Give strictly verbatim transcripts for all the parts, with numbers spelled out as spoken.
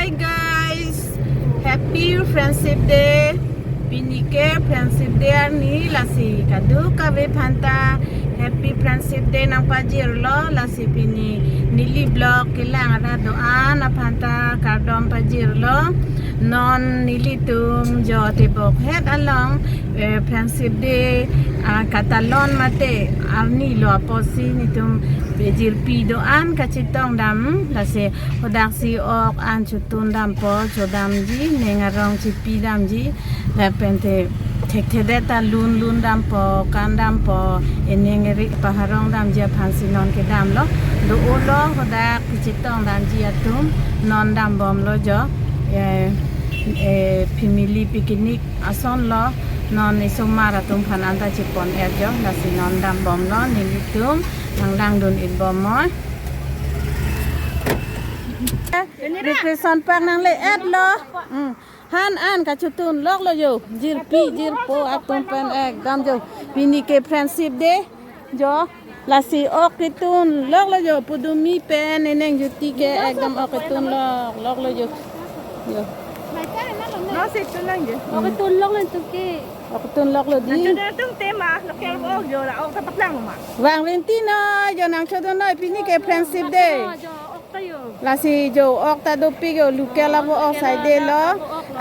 Hey guys, happy Friendship Day. Pini ke Friendship Day arni, lasi kadokave aphanta happy Friendship Day nangpajirlo. Lasi pini neli vlog kelang arat do-an aphanta kardom pajirlo. Non nelitum jo tebok het along, eh, Friendship Day, ah, katalon mate arni lo apotsi netum jirpi do-an kachetong dam, lasi hadak si ok an chotun dampo, chodamji, ning arong chepi damji, lapen te thekthedet ta lun lun dampo, kan dampo, ening eri paharong damji aphansi non kedamlo. Do-o lo hadak kachetong damji atum, non dambomlo jo, eh, eh, family picnic asonlo, non isomar atum aphan anta chepon-et jo, lasi non dambomlo, nelitum nangdang dun-et bom mo. Recreation Park nangle-etlo. Hmm. Han an kachotun loklo jo. Jirpi jirpo atum pen ekdam jo. Pini ke Friendship Day jo. Lasi ok ketun loklo jo. Pudumi pen Neneng Jyoti ke ekdam ok ketun lok, loklo jo. Jo. Nasi tunlang jo. Ok ketun loklo tu ke. Ok ketun loklo di. Nang chodun atum tema, local ok jo la, ok ta paklang ma. Vang rinti noi, jo nangchodun noi, pini ke Friendship Day. Jo, ok ta jo. Lasi jo ok ta dopik jo, local avo ok saidelo.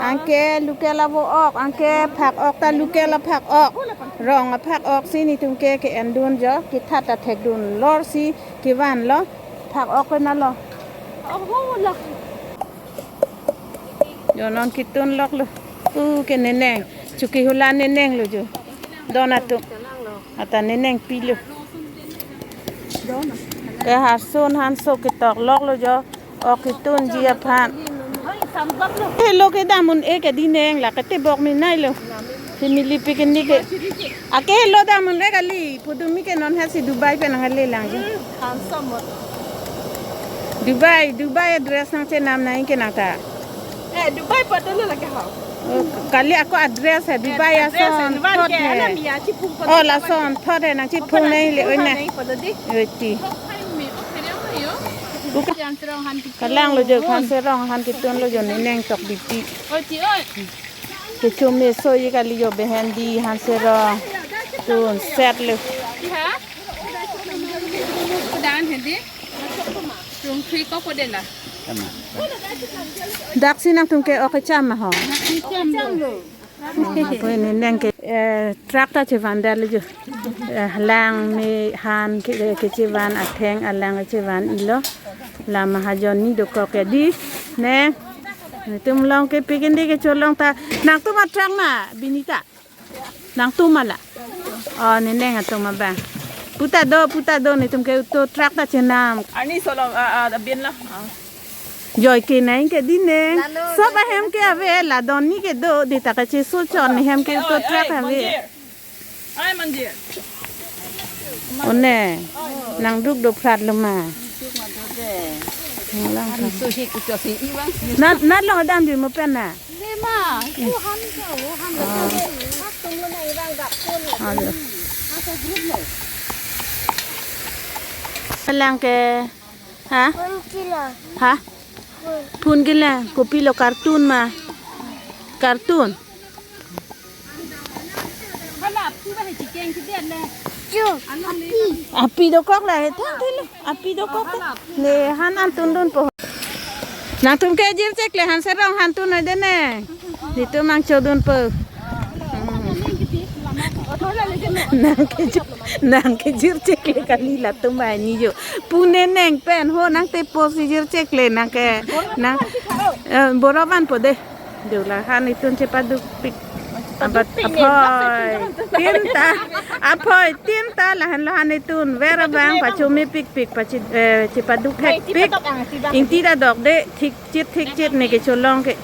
Anke local avo ok, anke phak ok ta local aphak ok. Rong aphak ok si netum ke ke-endun jo, kethat ta thekdun lor si kevanlo. Phak ok ke nalo. Oh, lak. Jo non ketun loklo. U ke Neneng. Chuki hula Neneng lo jo. Don atum. Ata Neneng pilo. Ke harsun hanso ketok loklo jo. Ok ketunji aphan. Helo kedam un-e ke Neneng, la ketebok mi nailo. Family picnic ke. Ake helo dam un-e kali. Pudumi ke non hasi Dubai pen nangle-lang jo. Hmm, handsome mo. Dubai, Dubai address nangchenam nang ke nang ta. Eh, Dubai pada lo lagi ha. Oh, kali ako address hai, Dubai ason thot hai. Oh, lason thot hai, nangchephung nang le oi na. Oi ti. Kalang lo jo, Hanserong han ketun lo jo, Neneng tok bipi. Oi ti, oi. Kecho meso ye kali jo, behendi Hanserong tun set lo. Kudan hendi. Rung kri ko ko dela. Daksi nangtum ke ok kecham ma ho. Nak kecham lo. Hmm, apoi Neneng ke, eh, truck ta chevan det lo jo. Eh, lang me han ke, kechevan atheng alang chevan-ilo. La mahajon ni dokok ke di. Ne. Netum long ke picnic kecho long ta. Nangtum a-truck ma, Binita. Nangtum ma la. Oh, Neneng atum abang. Puta do, puta do, netum ke auto truck ta chenam. Arni solo, ah, ah, abin la. Ah. Joi ke nang ke di Neneng. Nano, sop ahem ke ave la, don ni ke do, di ta kacheso chon, nehem ke auto truck ave. Ai, manjir. One, nangduk do phrat lo ma. Nang lang. Ani so hi kucho si iwang. Na, na long damji mo pen na. Lema, tu han ka, wo han ka. Ah. Hak tum lo na iwang gap pun. Ah, lo. Hak ka group lo. Lang ke, ha? Phun kilo. Ha? Phun. Phun kilo, kopilo, cartoon ma. Cartoon. Hala, api ba hai chikeng chidet le. Chu, api. Api dokok la, he thang thelo. Api dokok. Ne han an tundunpo. Nangtum ke jirchek le Hanserong han tun noi de ne. Netum nangchodunpo. Nang ke jir, nang ke jirchek le kali latum ba ni jo. Pu Neneng pen ho nangtepo si jirchek le nang ke. Nang, eh, boro vanpo de. Dula han netum chepadukpik. Abat aphoi. Tinta. Aphoi tinta lahenlo han netum. Vera bang pachomepikpik pachi, eh, chepaduk hekpik. Ingti ta dok de thik chit thik chit ne kecho long ke.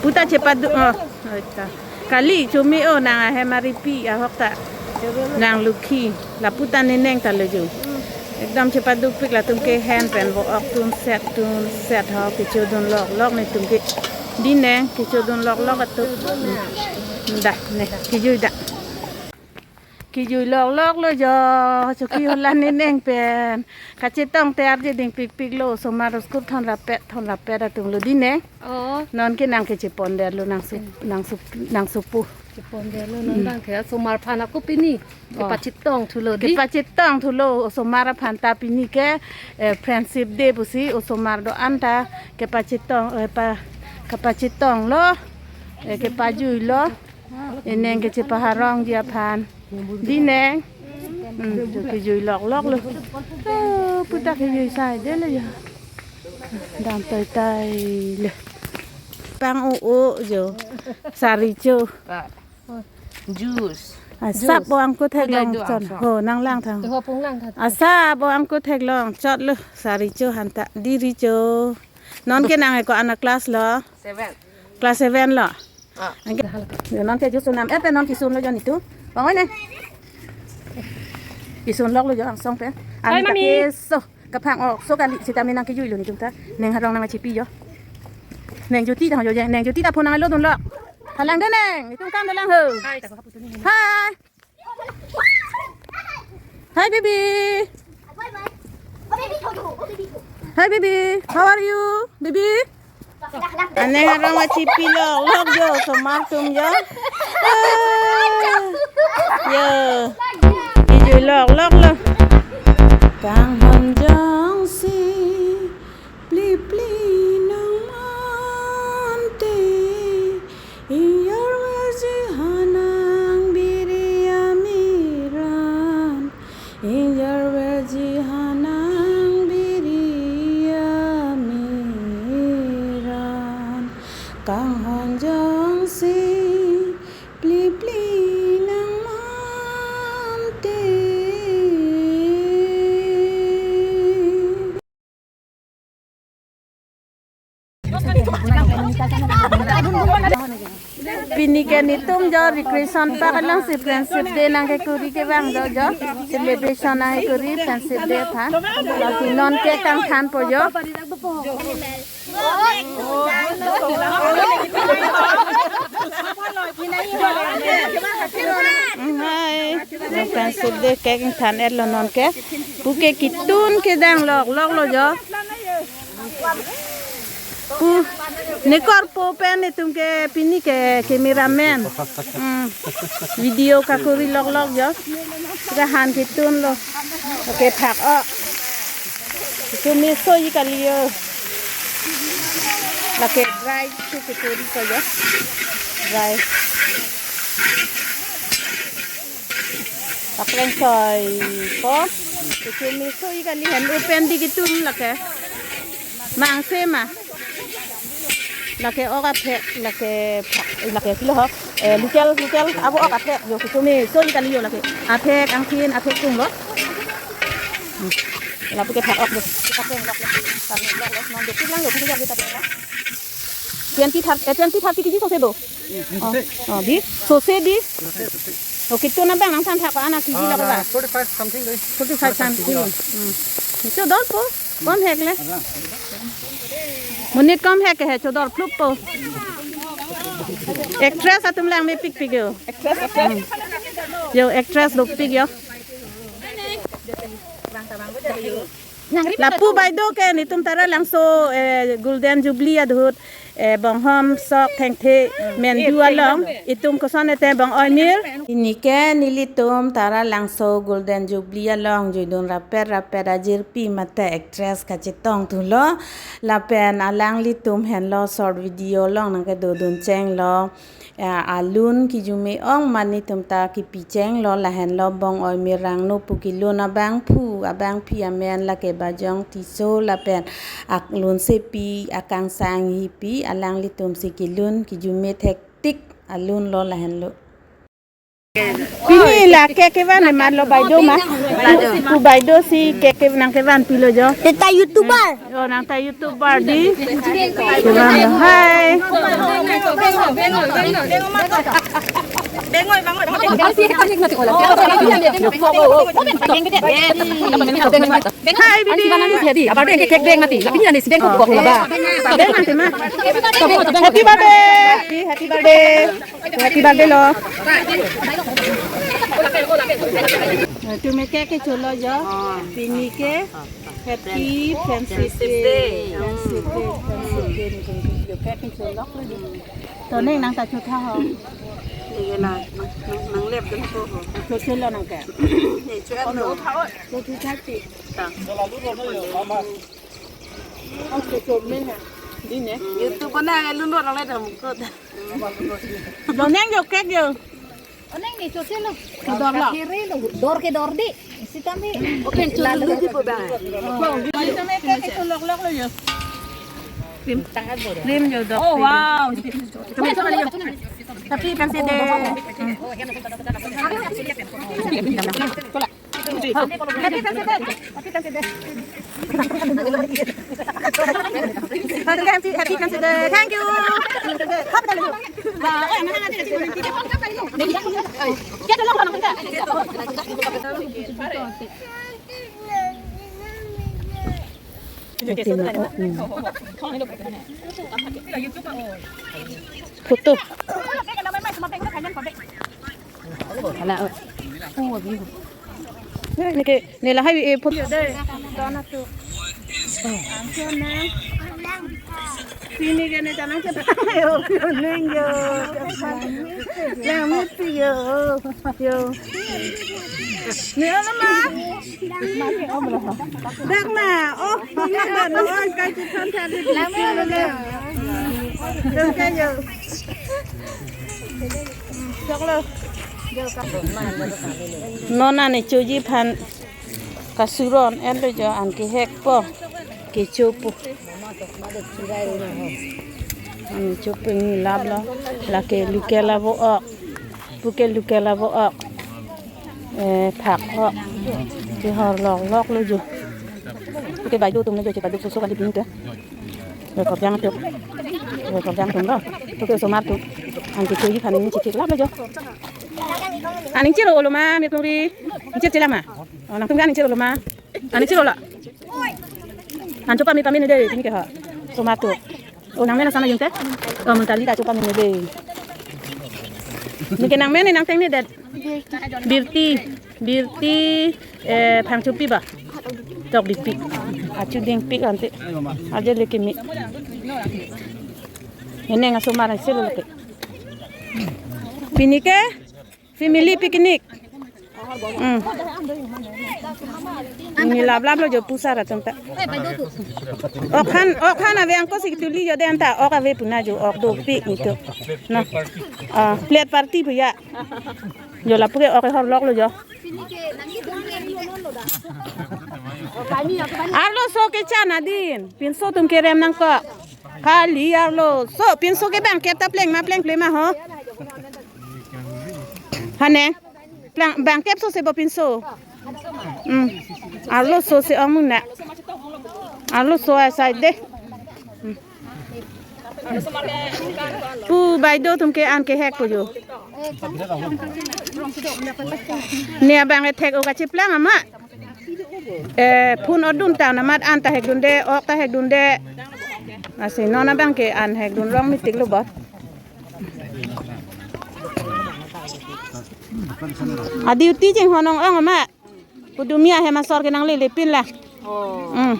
Puta chepaduk, oh. Oi ta. Kali chome-o nang ahem aripi ahok ta. Nang lukhi. La puta Neneng ta lo jo. Ekdam chepadukpik latum ke hen pen vo ok tun set tun set ho kechodun lok lok netum ke. Di Neneng kechodun lok lok atum. Da ne kejui da. Kejui loklok lo jo, choki holan ne neng pen. Kachetong te arje dingpikpik lo, osomar school thon rapet, thon rapet atum lo dei neng. Oh. Non ke nang ke chepon der lo nang sup, nang sup, nang supu. Chepon der lo non Hmm. bang ke osomar aphan ako pini. Oh. Kepachetong thu lo dei. Kepachetong thu lo, osomar aphan ta pini ke, eh, Friendship Day pusi, osomar do-an ta kepachetong, eh, pa, kepachetong lo, eh, kepajui lo. Eneng ke chepaharongji aphan. Dei neng. Hmm, jo kejui loklok lo. Oh, puta kejui sai de le jo. Dam tai tai le. Pang o o jo. Sari cho. Juice. Asap Juice. O angko theklong Udah chot. Juice. Ho, nang lang thang. Tuh, ho, pung lang thang. Asap o angko theklong chot lo. Sari cho hanta. Dei ri cho. Non ke nang ko-an a class lo? Seven. Class seven lo? Ah. Anke, yo non ke juice nam, eh, pe non kisun lo jo netum. Bang oi ne. Kisun lok lo jo angsong pen. Bye, Ami ta Mami. Ke so, kaphang ok, so kali sitame nang kejui lo netum ta. Neng harong nang chipi jo. Neng juti ta jo je, neng juti ta phone nang lo dun lo. Halang de neng, netum kam dalang ho. Hai, ta ko hapu tu ni. Hai. Hi, baby. Hi, baby. How are you, baby? Aneng arong achipi loklok jo, osomar atum jo. Ah, yo. Kejui loklok lo. Kanghon jongsi plipli nang mante, ingjir verji hanang biri amiran, ingjir verji hanang biri amiran, kanghon jongsi plipli nang mante. Pini ke netum jo Recreation Park alongsi Friendship Day nangkekuri kevang jo jo. Celebration nangkekuri Friendship Day aphan. Lasi non ke kangthanpo jo. Hai. Friendship Day cake ingthan-et lo non ke. Pu ke kitun kedang loklok lo jo. Pu nekorpo pen netum ke pini ke cameraman. Hmm. Video kakuri loklok jo. Pu ke han kitun lo. Oke, phak o. Itu meso ji kali yo. Lake dry tu kekuri ko jo. Dry. Pakleng soi ko. Itu meso ji kali, hand open dei kitun lake. Mangse ma. Lake ok aphek, lake phak, lake kilo ho. Eh, local, local, abo ok aphek, yo, kutumi, so ikali yo lake. Aphek, angphin, aphek tung lo. Hmm. Lapu ke phak ok do. Kita peng lok lo. Kami lok lo, non do, kilang yo, kita kita peng lok. Twenty, thirty, eh, twenty, thirty kg sose do. Oh, oh, dei, sose dei. Oh, kitun abang nangthan thak ko-an a kg lo ba? Forty-five something dei. Forty-five something. Hmm. Itu dol po. Kom hek le. Monit kom hek ke he chodor phlup po. Actress atum lang mepikpik yo. Actress, actress. Yo, actress dopik yo. Lapu baido ke netum Taralangso, eh, Golden Jubilee adhut, eh, bonghom sok thengthe mendu along itum koson ete bong oimir. Pini ke nelitum Taralangso Golden Jubilee along juidun rapet rapet ajirpi mate actress kachetong thulo. Lapen alanglitum henlo short video along nangkedodun chenglo. Ya, alun kijume ong ma netum ta kipi chenglo, lahenlo bong oimir rangno pu kilun abangphu, abangpi amen lake Bajong Tisso lapen alun sepi akangsang hipi, alanglitum si kilun kijume thektik alun lo lahenlo. Pini la cake kevan eman lo baido ma. Pu baido si cake kevan nangkevanpi lo jo. Teta YouTuber. Oh, nang ta YouTuber dei. Kevan lo. Hai. Hai, baby. Oh. Happy birthday ma. Happy birthday. Happy birthday lo. Tumi ke kecholo jo. Oh. Pini ke happy Friendship Day. Friendship Day. Friendship Day. Friendship Day ni tumi ke kecholo jo. To neng nangta chotha ho. Iya na, nang, nang, nanglep dun ko ho. Chotha lo nang ke. Ni chotha lo. Chotha ti. Ta. Oke, chotha neng ha. Di ne. YouTube na ke lunlo nang le dam ko. Lo neng jo kek jo. Oneng ni chotha lo. Dor lo. Kiri lo, dor ke dor di. Sitame. Open chotha lo di po ba. Sitame ke ke lok lok lo jo. Cream tangan bor. Cream jo dok. Oh, wow. Tapi kan sede. Happy Friendship Day. Happy Friendship Day. Happy Friendship, Happy Friendship Day. Thank you. Happy Friendship Day. Photo. Ala. Ne ke ne lahai, eh, photo. Pini ke ne tanang ke yo, yo neng yo. Yang mesti yo. Yo. Ne ala ma. Dak na. Oh, pini ke no kai tu kan tadi. Yo ke yo. Non an choji aphan kasuron enlo jo, an kehekpo kechopo. An chopo ni lap lo, lake local avo ok, puke local avo ok, eh, phak ok, kehor lok lok lo jo. Puke baideo atum lo jo, chepaduk soso kali pini ke. Record jang atum. Record jang atum lo. Puke osomar atum. An kechoji aphan ningje chekek lap lo jo. An ningje ro lo ma, me kuri. Ningje chela ma. Oh, nangtum ke an ningje ro lo ma. An ningje ro lo. An chopame pame ne dei, pini ke ha. Osomar atum. Oh, nangmen asam ajung te. Oh, Muntali ta chopame ne dei. Neke nangmen ne nangteng ne det. Birti, Birti, eh, Phangchopi ba. Tok Birti. Achu dingpik ante. Aje leke mi. Eneng asomar isi lo leke. Pini ke family picnic. Hmm. Ni lap lap lo jo pusar atum ta. Ok han, ok han ave angko si tuli jo den ta. Ok ave puna jo, ok dopik ni to. Na. Ah, plate party pu ya. Jo lapu ke ok hor lok lo jo. Arloso kechan adin. Pinso atum kerem nangkok. Kali arloso. Pinso ke bangkep ta pleng ma plengple ma ho. Hane. Pleng, bangkep so se bo pinso. Hmm. Arloso se ong muna. Arloso asai de. Hmm. Pu baideo atum ke an kehekpo jo. Ne abang kethek o kachiplang amat. Eh, phun odun ta namat an ta hekdunde, ok ta hekdunde. Lasi non abang ke an hekdun rong mitik lo bot. A duty chinghon ong ong amat. Pudumia hem asor ke nanglele pin la. Oh. Hmm.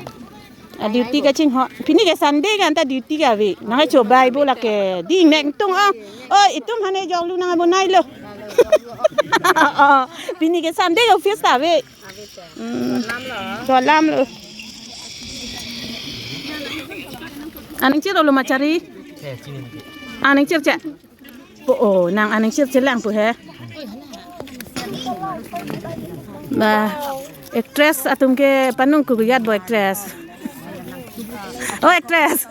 A duty kachinghon. Pini ke Sunday kan ta duty ke ave. Nangchobai bo lake. Ding nek tung ong. Oh, itum hane jok lu nang abonai lo. Oh, pini ke Sunday office ta ave. Hmm. Cholam lo. An ningje ro lo ma chari. An ningje che. Po, oh, nang an ningje chelang po he. Ba, actress atum ke panung kuguyat bo actress. Oh, actress.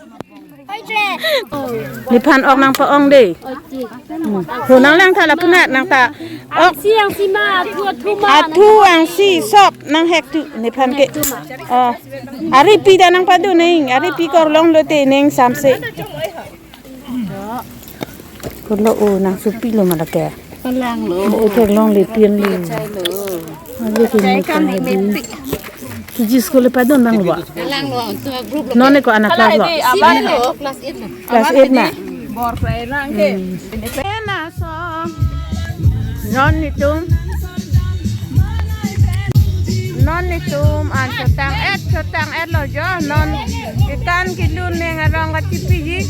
Nephan ok nangpa-ong dei. Hmm. Ho nanglang tha lapu na nangta. Ok. Angsi, angsi ma, athu, athu ma. Athu angsi sop nanghek thu nephan ke. Oh. Ari pi ta nangpadun neng, ari pi korlong lote neng samse. Kolo o nangsopi lo ma lake. Palang lo. Mo theklongle pin lo. Chai lo. Aje ke chai mo kan chai me lo. Pi. Kiji school padun nang lo ba. Palang lo, to group lo. Non ne ko anak class lo. Class eight lo, class eight lo. Class eight na. Bor krai rang ke. Hmm. Ini pena so. Non netum. Netum an chotang-et, chotang-etlo jo, non kekan kelun neng arong kachipiji.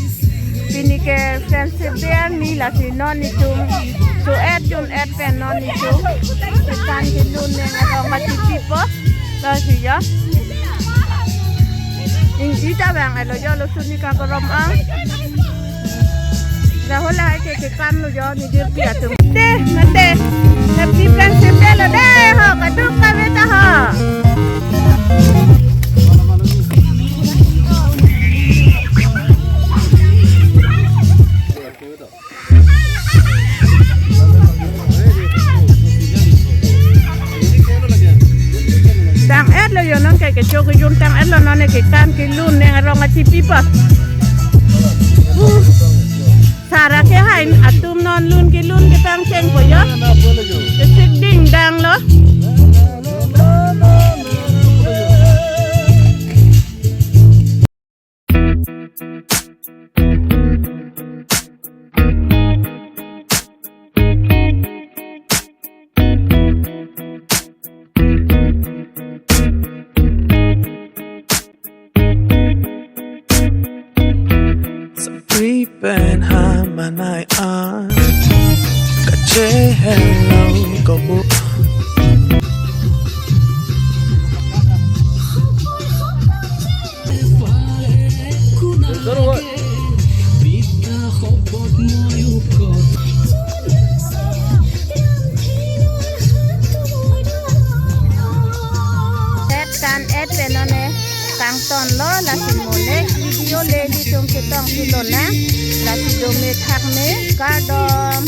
Pini ke Friendship Day arni, lasi non netum cho-et jun-et pen non netum kekan kelun neng arong kachipipo. Lasi jo. Ingti ta bang-etlo jo, lo suni kakorom ang. Rahul lahai ke kekanlo jo, nedirpi atum. Te, mate. Happy Friendship Day lo de, ho, kaduk kave ta ho. Tang-etlo jo non ke, kecho kejun tang-etlo non ke, kekan kelun neng arong kachipipo. Uh. Sara ke hai atum non lun kelun ketang chengpo jo. Kesik ding danglo. Sapri pen ha manai an, kache hello ko bu. Et tan et pen non ne kangtonlo, lasi mo next video le nelitum chetong si lonang, lasi dome thakme, kardom.